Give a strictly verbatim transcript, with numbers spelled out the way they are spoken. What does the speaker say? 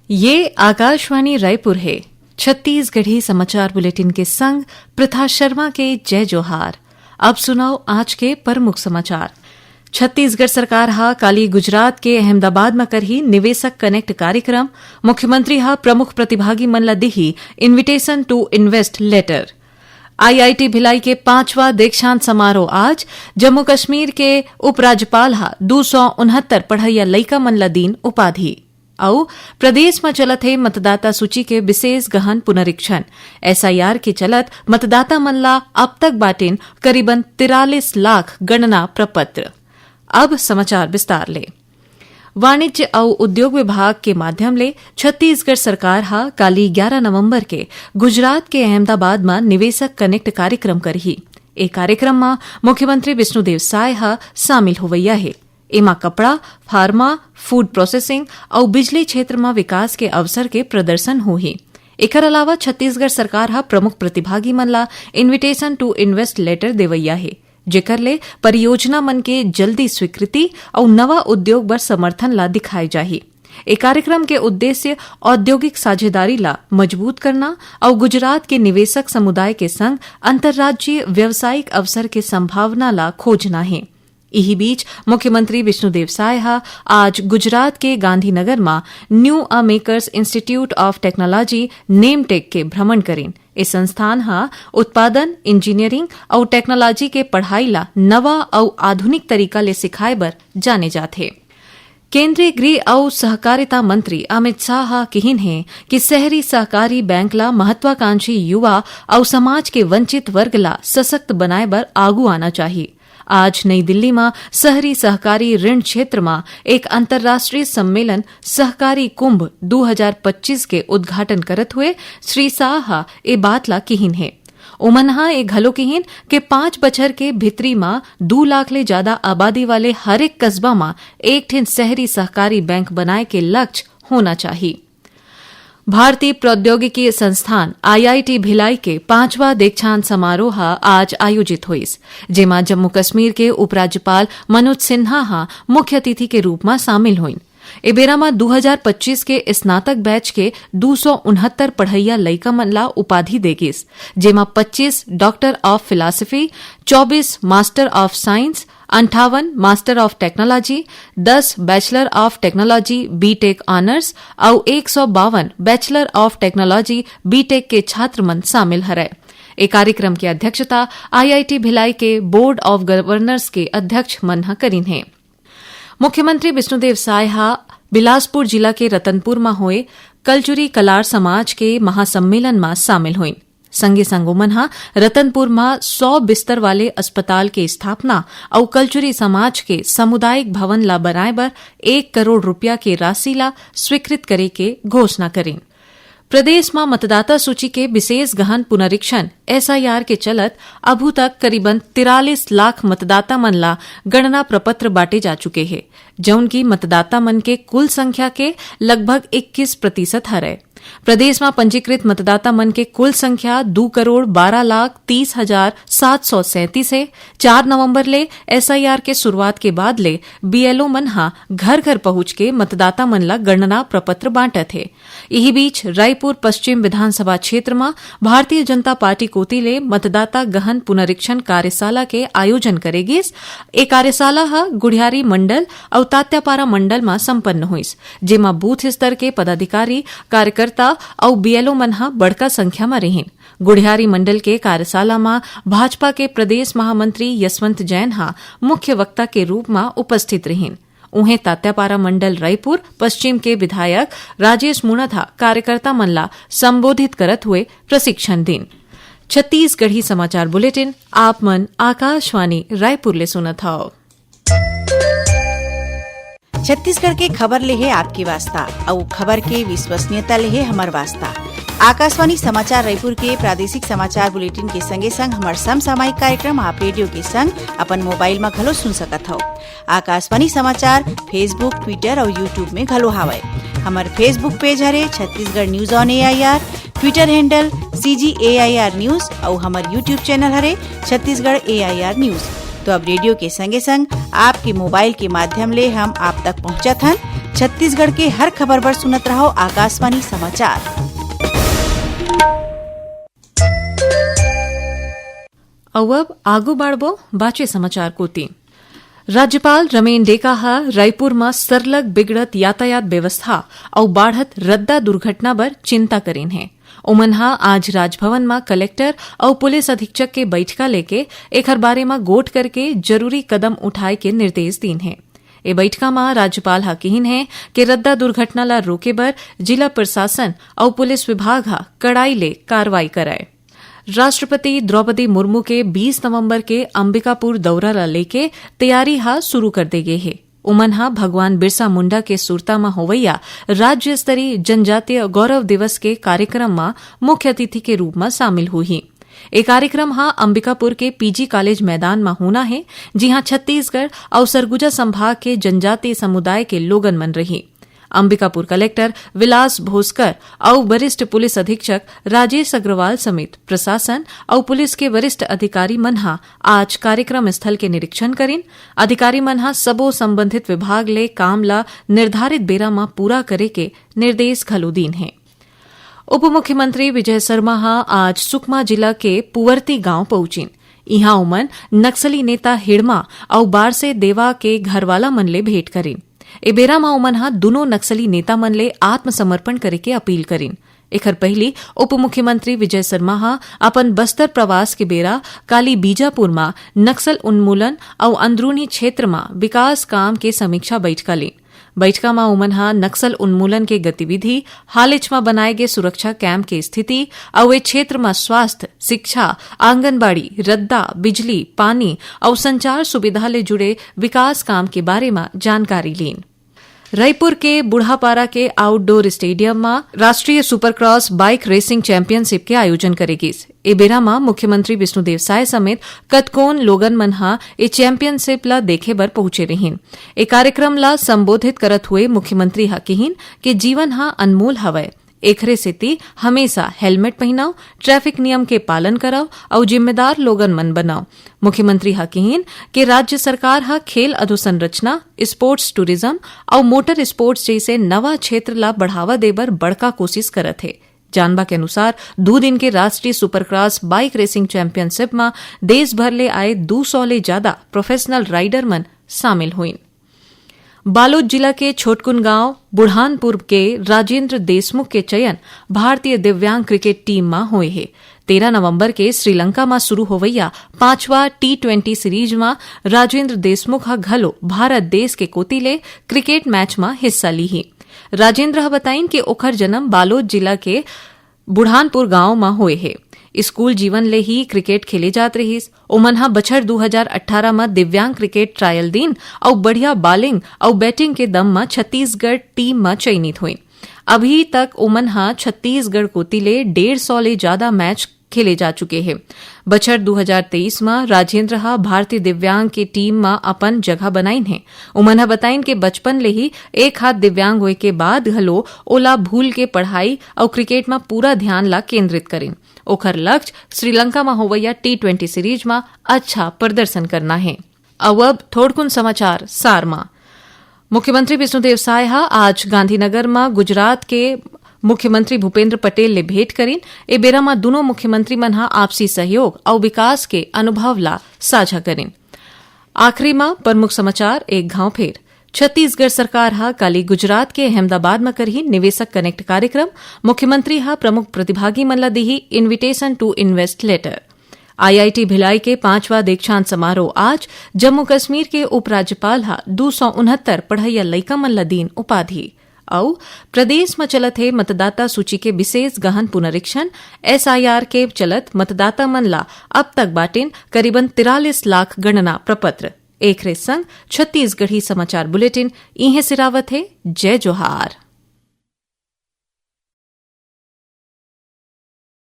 ये आकाशवाणी रायपुर हे। छत्तीसगढ़ी समाचार बुलेटिन के संग प्रथा शर्मा के जय जोहार। अब सुनव आज के प्रमुख समाचार। छत्तीसगढ़ सरकार ह काली गुजरात के अहमदाबाद म करही निवेशक कनेक्ट कार्यक्रम। मुख्यमंत्री ह प्रमुख प्रतिभागी मन ल दिही Invitation to Invest Letter। IIT Bhilai के पांचवा दीक्षांत समारोह आज। जम्मू कश्मीर के उपराज्यपाल ह दू सौ उनहत्तर पढ़इया लइका मन ल दीन उपाधि। अउ प्रदेश म चलत हे मतदाता सूची के विशेष गहन पुनरीक्षण। एसआईआर के चलत मतदाता मन ला अब तक बाटिन करीबन तिरालीस लाख गणना प्रपत्र। अब समाचार विस्तार ले। वाणिज्य अउ उद्योग विभाग के माध्यम ले छत्तीसगढ़ सरकार ह काली ग्यारा नवंबर के गुजरात के अहमदाबाद म निवेशक कनेक्ट कार्यक्रम करही। ए कार्यक्रम म मुख्यमंत्री विष्णुदेव साय ह शामिल होवइया हे। एमा कपड़ा, फार्मा, फूड प्रोसेसिंग अउ बिजली क्षेत्र म विकास के अवसर के प्रदर्शन होही। एकर अलावा छत्तीसगढ़ सरकार ह प्रमुख प्रतिभागी मन ला Invitation to Invest Letter देवइया हे, जेकर ले परियोजना मन के जल्दी स्वीकृति अउ नवा उद्योग बर समर्थन ला दिखाए जाही। ए कार्यक्रम के उद्देश्य औद्योगिक साझेदारी ला मजबूत करना अउ गुजरात के निवेशक समुदाय के संग अंतर्राज्यीय व्यावसायिक अवसर के संभावना ला खोजना हे। इही बीच मुख्यमंत्री विष्णुदेव साय ह आज गुजरात के गांधीनगर म New Makers Institute of Technology, नेमटेक के भ्रमण करिन। ए संस्थान ह उत्पादन, इंजीनियरिंग अउ टेक्नोलॉजी के पढ़ाई ला नवा अउ आधुनिक तरीका ले सिखाए बर जाने जाथे। केंद्रीय गृह अउ सहकारिता मंत्री अमित शाह ह किहिन हे कि शहरी सहकारी बैंक ला महत्वाकांक्षी युवा अउ समाज के वंचित वर्ग ला सशक्त बनाए बर आगू आना चाही। आज नई दिल्ली म शहरी सहकारी ऋण क्षेत्र म एक अंतर्राष्ट्रीय सम्मेलन सहकारी कुंभ दू हजार पच्चीस के उद्घाटन करत हुए श्री शाह ह ए बात ला किहिन हे। ओमन ह ए घलो किहिन के पांच बछर के भीतरी म दू लाख ले जादा आबादी वाले हरेक कस्बा म एक ठिन शहरी सहकारी बैंक बनाए के लक्ष्य होना चाही। भारतीय प्रौद्योगिकी संस्थान, आईआईटी भिलाई के पांचवा दीक्षांत समारोह ह आज आयोजित होइस, जेमा जम्मू कश्मीर के उपराज्यपाल मनोज सिन्हा ह मुख्य अतिथि के रूप म शामिल होइन। ए बेरा म दू हजार पच्चीस के स्नातक बैच के दू सौ उनहत्तर पढ़इया लइका मन ला उपाधि दे गिस, जेमा पच्चीस Doctor of Philosophy, चौबीस Master of Science, अंठावन Master of Technology, दस Bachelor of Technology B Tech honours अउ एक सौ बावन Bachelor of Technology बीटेक के छात्र मन शामिल हरय। ए कार्यक्रम के अध्यक्षता आईआईटी भिलाई के Board of Governors के अध्यक्ष मन ह करिन हे। मुख्यमंत्री विष्णुदेव साय ह बिलासपुर जिला के रतनपुर म होए कलचुरी कलार समाज के महासम्मेलन म शामिल होइन। संगे संग ओमन ह रतनपुर म सौ बिस्तर वाले अस्पताल के स्थापना अउ कलचुरी समाज के सामुदायिक भवन ला बनाए बर एक करोड़ रुपया के राशि ला स्वीकृत करे के घोषणा करिन। प्रदेश म मतदाता सूची के विशेष गहन पुनरीक्षण, एसआईआर के चलत अभू तक करीबन तिरालीस लाख मतदाता मन ला गणना प्रपत्र बांटे जा चुके हे, जउन की मतदाता मन के कुल संख्या के लगभग इक्कीस प्रतिशत हरय। प्रदेश म पंजीकृत मतदाता मन के कुल संख्या दू करोड़ बारह लाख तीस हजार सात सौ सैंतीस हे। चार नवंबर ले एसआईआर के शुरुआत के बाद ले बीएलओ मन ह घर-घर पहुंच के मतदाता मन ला गणना प्रपत्र बांटत हे। इही बीच रायपुर पश्चिम विधानसभा क्षेत्र म भारतीय जनता पार्टी कोति ले मतदाता गहन पुनरीक्षण कार्यशाला के आयोजन करे गिस। ए कार्यशाला ह गुढ़ियारी मंडल अउ तात्यापारा मंडल म संपन्न होइस, जेमा बूथ स्तर के पदाधिकारी, कार्यकर्ता अउ बीएलओ मन ह बड़का संख्या म रिहिन। गुढ़ियारी मंडल के कार्यशाला म भाजपा के प्रदेश महामंत्री यशवंत जैन ह मुख्य वक्ता के रूप म उपस्थित रिहिन। उहें, तात्यापारा मंडल रायपुर पश्चिम के विधायक राजेश मुणत ह कार्यकर्ता मन ला संबोधित करत हुए प्रशिक्षण दिन। छत्तीसगढ़ी समाचार बुलेटिन आप मन आकाशवाणी रायपुर ले सुनत हव। छत्तीसगढ़ के खबर ले हे आपके वास्ता, अउ खबर के विश्वसनीयता ले हे हमर वास्ता। आकाशवाणी समाचार रायपुर के प्रादेशिक समाचार बुलेटिन के संगे संग हमर समसामयिक कार्यक्रम आप रेडियो के संग अपन मोबाइल म घलो सुन सकत हव। आकाशवाणी समाचार Facebook, Twitter अउ YouTube में घलो हावय। हमर Facebook पेज हरे Chhattisgarh news on AIR, Twitter handle CG AIR news अउ हमर YouTube चैनल हरे छत्तीसगढ़ एआईआर न्यूज। तो अब रेडियो के संगे संग आपके मोबाइल के माध्यम ले हम आप तक पहुंचत हन। छत्तीसगढ़ के हर खबर बर सुनत रहव आकाशवाणी समाचार। अउ अब आगू बाढ़बो बाचे समाचार कोति। राज्यपाल रमेन डेका ह रायपुर म सरलग बिगड़त यातायात व्यवस्था अउ बाढ़त रद्दा दुर्घटना बर चिंता करिन हे। ओमन ह आज राजभवन म कलेक्टर अउ पुलिस अधीक्षक के बइठका लेके एखर बारे म गोठ करके जरूरी कदम उठाए के निर्देश दीन हे। ए बइठका म राज्यपाल ह किहिन हे के रद्दा दुर्घटना ल रोके बर जिला प्रशासन अउ पुलिस विभाग ह कड़ाई ले कार्रवाई करय। राष्ट्रपति द्रौपदी मुर्मू के बीस नवंबर के अंबिकापुर दौरा ल लेके तैयारी ह शुरू कर दे गे हे। उमन ह भगवान बिरसा मुंडा के सुरता म होवइया राज्य स्तरीय जनजातीय गौरव दिवस के कार्यक्रम म मुख्य अतिथि के रूप म शामिल होही। ए कार्यक्रम ह अंबिकापुर के पीजी कॉलेज मैदान म होना हे, जिहां छत्तीसगढ़ अउ सरगुजा संभाग के जनजातीय समुदाय के लोगन मन रही। अंबिकापुर कलेक्टर विलास भोसकर अउ वरिष्ठ पुलिस अधीक्षक राजेश अग्रवाल समेत प्रशासन अउ पुलिस के वरिष्ठ अधिकारी मन ह आज कार्यक्रम स्थल के निरीक्षण करिन। अधिकारी मन ह सबो संबंधित विभाग ले काम ल निर्धारित बेरा म पूरा करे के निर्देश घलो दीन हे। उप मुख्यमंत्री विजय शर्मा ह आज सुकमा जिला के पुवरती गांव पहुंचिन। इहां ओमन नक्सली नेता हिड़मा अउ बारसे देवा के घरवाला मन ले भेंट करिन। ए बेरा म ओमन ह दुनों नक्सली नेता मन ले आत्मसमर्पण करे के अपील करिन। एखर पहिली उप मुख्यमंत्री विजय शर्मा ह अपन बस्तर प्रवास के बेरा काली बीजापुर म नक्सल उन्मूलन अउ अंदरूनी क्षेत्र म विकास काम के समीक्षा बइठका लीन। बइठका म ओमन ह नक्सल उन्मूलन के गतिविधि, हालेच म बनाए गे सुरक्षा कैंप के स्थिति अउ ए क्षेत्र म स्वास्थ्य, शिक्षा, आंगनबाड़ी, रद्दा, बिजली, पानी अउ संचार सुविधा ले जुड़े विकास काम के बारे म जानकारी लीन। रईपुर के बुढ़ापारा के आउटडोर स्टेडियम म राष्ट्रीय सुपरक्रॉस बाइक रेसिंग चैंपियनशिप के आयोजन करे गिस। ए बेरा म मुख्यमंत्री विष्णुदेव साय समेत कतकोन लोगन मन ह ए चैंपियनशिप ल देखे बर पहुंचे रिहिन। ए कार्यक्रम ल संबोधित करत हुए मुख्यमंत्री ह किहिन के जीवन ह अनमोल हवय, एखरे सेती हमेशा हेलमेट पहिनव, ट्रैफिक नियम के पालन करव अउ जिम्मेदार लोगन मन बनव। मुख्यमंत्री ह किहिन के राज्य सरकार ह खेल अधोसंरचना, स्पोर्ट्स टूरिज्म अउ मोटर स्पोर्ट्स जइसे नवा क्षेत्र ला बढ़ावा दे बर बड़का कोशिश करत हे। जानबा के अनुसार, दू दिन के राष्ट्रीय सुपरक्रॉस बाइक रेसिंग चैंपियनशिप म देश भर ले आए दू सौ ले जादा प्रोफेशनल राइडर मन शामिल होइन। बालोद जिला के छोटकुन गांव बुढ़ानपुर के राजेंद्र देशमुख के चयन भारतीय दिव्यांग क्रिकेट टीम म होए हे। तेरह नवंबर के श्रीलंका म शुरू होवइया पांचवा टी ट्वेंटी सीरीज म राजेंद्र देशमुख ह घलो भारत देश के कोति ले क्रिकेट मैच म हिस्सा लीही। राजेंद्र ह बताइन कि ओखर जन्म बालोद जिला के बुढ़ानपुर गांव म होए हे। स्कूल जीवन ले ही क्रिकेट खेले जात रहिस। ओमन ह बछर दू हजार अट्ठारह म दिव्यांग क्रिकेट ट्रायल दीन अउ बढ़िया बॉलिंग अउ बैटिंग के दम म छत्तीसगढ़ टीम म चयनित होइन। अभी तक ओमन ह छत्तीसगढ़ कोति ले डेढ़ सौ ले जादा मैच खेले जा चुके हे। बछर दू हजार तेईस म राजेंद्र ह भारतीय दिव्यांग के टीम म अपन जगह बनाइन हे। ओमन ह बताइन के बचपन ले ही एक हाथ दिव्यांग होए के बाद घलो ओला भूल के पढ़ाई अउ क्रिकेट म पूरा ध्यान ला केंद्रित करिन। ओखर लक्ष्य श्रीलंका म होवइया टी ट्वेंटी सीरीज म अच्छा प्रदर्शन करना हे। अउ अब थोड़कुन समाचार सार म। मुख्यमंत्री विष्णुदेव साय ह आज गांधीनगर म गुजरात के मुख्यमंत्री भूपेंद्र पटेल ले भेंट करिन। ए बेरा म दुनों मुख्यमंत्री मन ह आपसी सहयोग अउ विकास के अनुभव ला साझा करिन। आखिरी म प्रमुख समाचार एक घांव फेर। छत्तीसगढ़ सरकार ह काली गुजरात के अहमदाबाद म करही निवेशक कनेक्ट कार्यक्रम। मुख्यमंत्री ह प्रमुख प्रतिभागी मन ला दिही invitation to invest letter। IIT Bhilai के पांचवा दीक्षांत समारोह आज। जम्मू कश्मीर के उपराज्यपाल ह दू सौ उनहत्तर पढ़इया लइका मन ला दीन उपाधि। अउ प्रदेश म चलत हे मतदाता सूची के विशेष गहन पुनरीक्षण, एसआईआर के चलत मतदाता मन ला अब तक बाटिन करीबन तिरालीस लाख गणना प्रपत्र। एखरे संग छत्तीसगढ़ी समाचार बुलेटिन इहें सिरावत हे। जय जोहार।